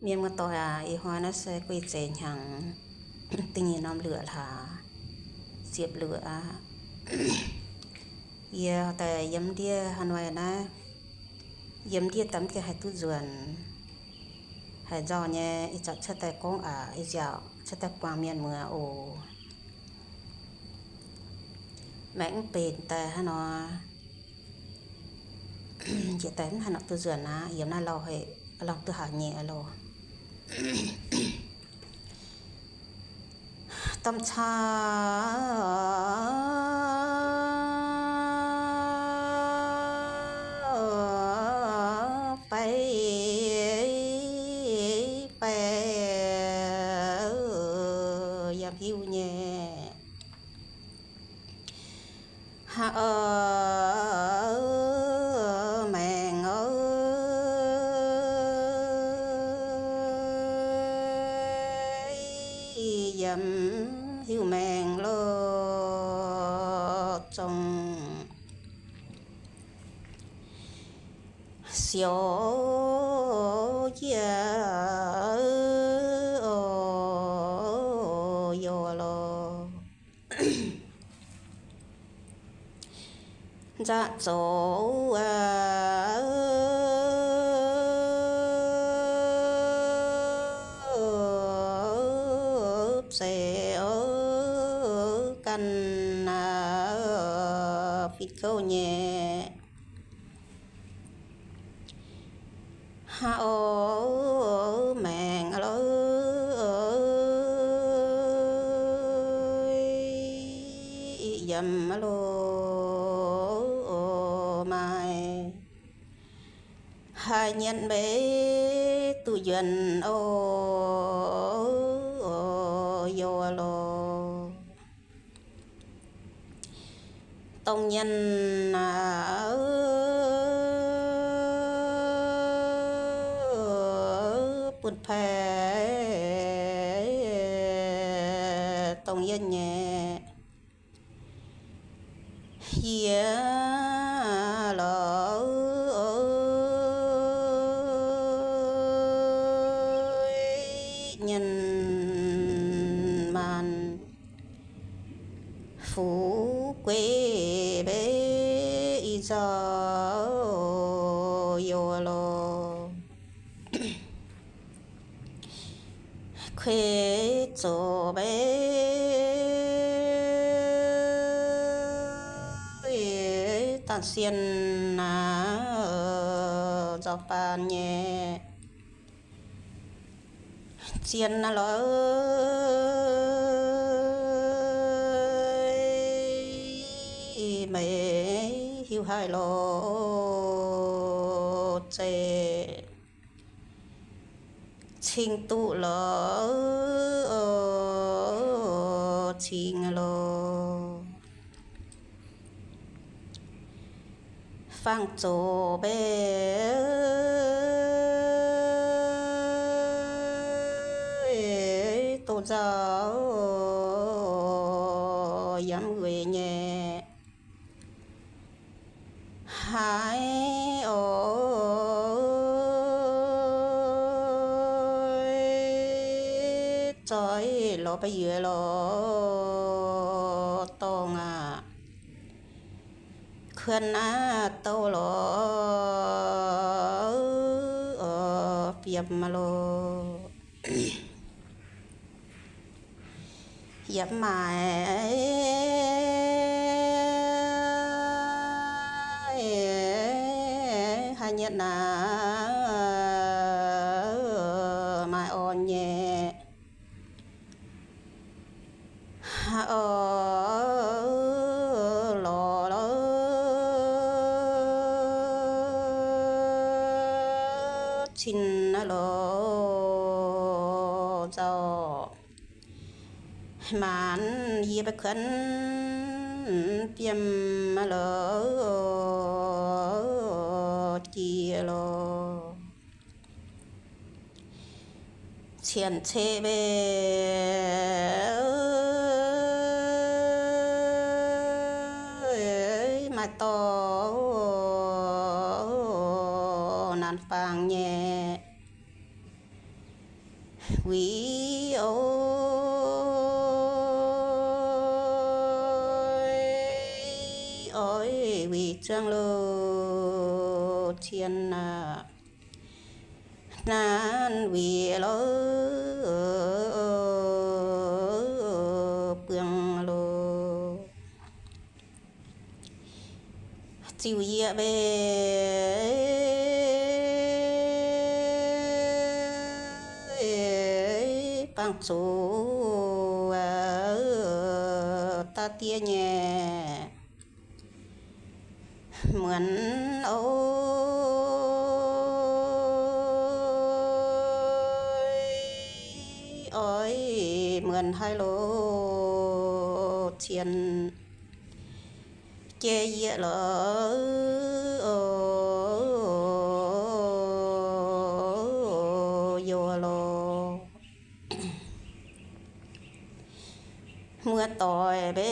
Mienh muoz-doic aac, ih hnoi naaiv se guei zeiz hnyangx da'nyeic norm luoqc hlaax, ziepc luoqc aqv. Yie daaih yiem ndiev hnoi naaiv, yiem ndiev daaih mv gaengh haih duqv nzuonx. Haaix nzauh nyei ih zanc cuotv daaih gorngv aac, ih nziaauc cuotv daaih buangh mienh muoz oc. Maengx mv benx daaih hnangv nor, njiec daaih mv haih nor duqv nzuonx aqv. Yiem naaiv lauh haic, lauh duqv haaix nyungc loh. Domh caa baeqc baeqc yaac hiuv nyei. Haa, maengx oix, yiem hiuv maengx loh zongh siouc yie oc, youh loh. Nzaqc zoux zeiz ganh fih kouv nyei. Haa, o, maengx loh, yiem loh, maaih haaix nyungc mbuo duqv njuonx oc, youh loh. Dongh nyungc bun paaiv dongh yietv nyei. Yie loh, nyungc maanc fu'jueiv mbuo ih nzauh youh loh. Kuei zoqc mbuo dangh sienh nzauh baan nyei. Zien loh, meih hiuv haic loh, zeiz cing duqv loh, cing loh. Fangx zoqc mbuo doh nzauh yiem weic nyei. Haiz oix zoih lorz ba'yuoqc lorz dorngh aqv. Kuonx aqv, douh lorz fiem loh. Yaac mv maaih haaix nyungc naaic maaih orn nyei. Oix lorz cin loh nzauh. Maanc yie mbuo kuonx fiem loh jiex loh. Cien-ceqv mbuo maaih dorh naanc fangx nyei. Weic oix, oix weic ziangh loz cien aac, naanc weic loz buangh loz. Ziux yie mbe bangc zuqc da'diev nyei muonz oix, oix muonz haih loz cien jai yie lorz youh lorz. Muoz-doic mbe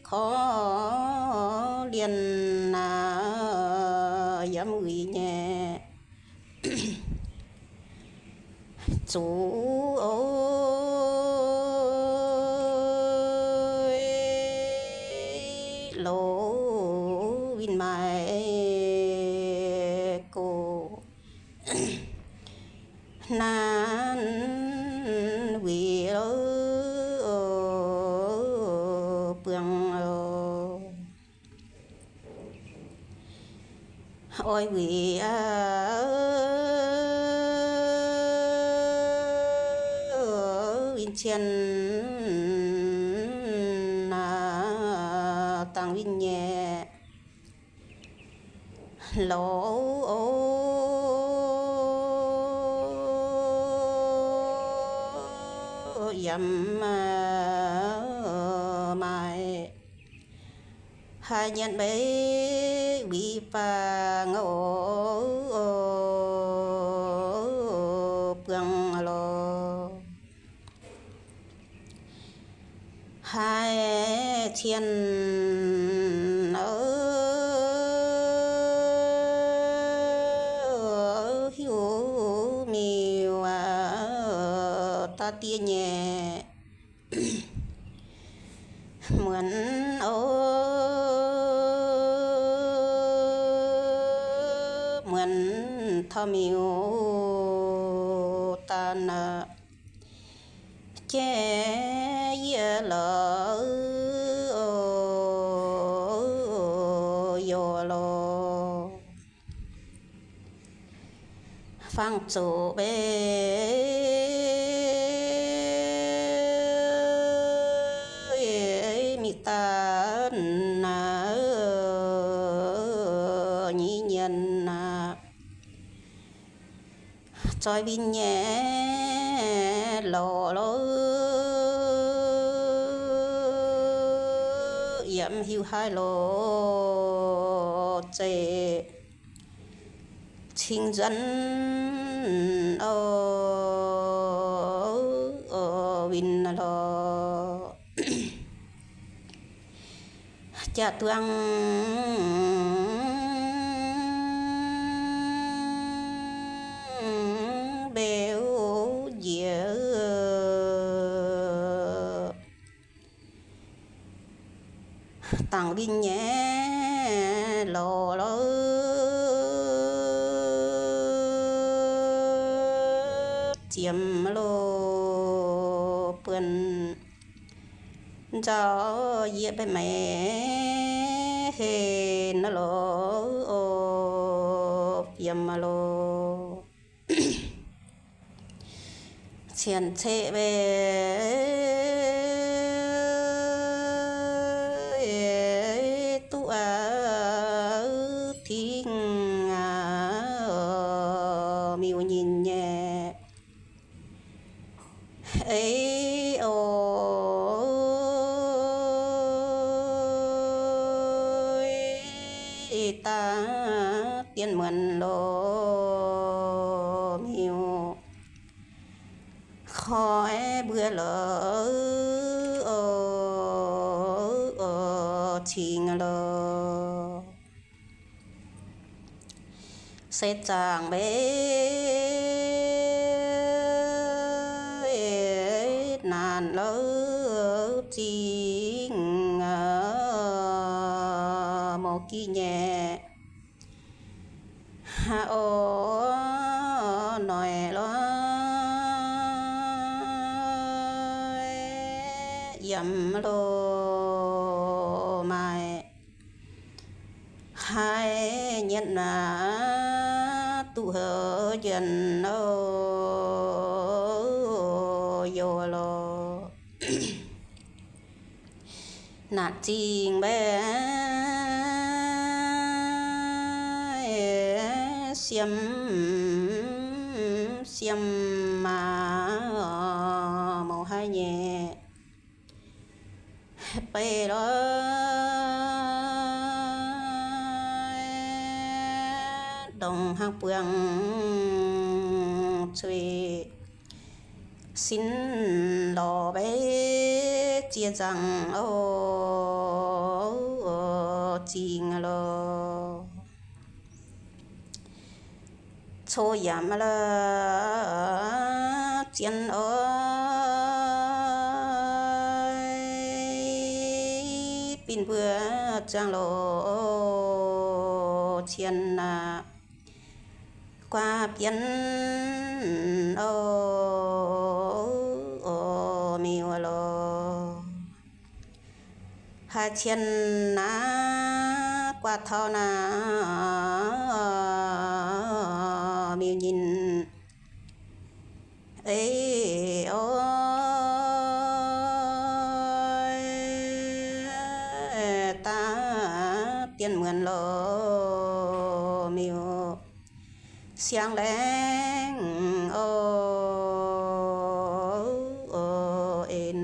korv-lienh aac, yiem wuic nyei zuqc oix, loz win maaic gox naanc weic buangh oix weic win cien aac, dangx win nyei loz yiem maaic. Haaix nyungc mbe wuic faang oix buangh lorz. Haiz cien hiuv miuc da'diev nyei muonz oix, muonz taux miuc daaih jai yie lorz youh lorz. Fangx zuqc mbe mingh daaih nyic nyienx aac, zoih win nyei lorz lorz yiem hiuv haaix lorz zeiv cing nzuonx oix win lorz. Jaax-duangh mbeu njiec dangx win nyei lorz lorz ziemx loz buonc nzauh yie mbe maiv heh naaiv lorz fiemx loz. Cien-ceqv mbe duqv tingx miuc nyinh nyei. Ei oix daaih dien muonz loz miuc koi mbuo lorz cingx loz. se zaangc mbe naanc louv zingh mouz giv nyei. O, noic lorz yiem loz-maaih haiz nyietv aac, duqv houc njienv o, youz lorz naanc zingh mbe siem, siem maa, mouz haiz nyei. Beiv lorz ndongc hnangv buangh cuiv, sin lorz mbe ziex nzangc o, zingh lorz. Cou yaac maiv la'zien oix, bin mbuo ziangh loz cien aac, guaav bienv o, miuc lorz. Haaix cien naaiv guaav taux naaiv miuc nyinh, ei oix, daav dien muonz loz miuc siang laengz o, en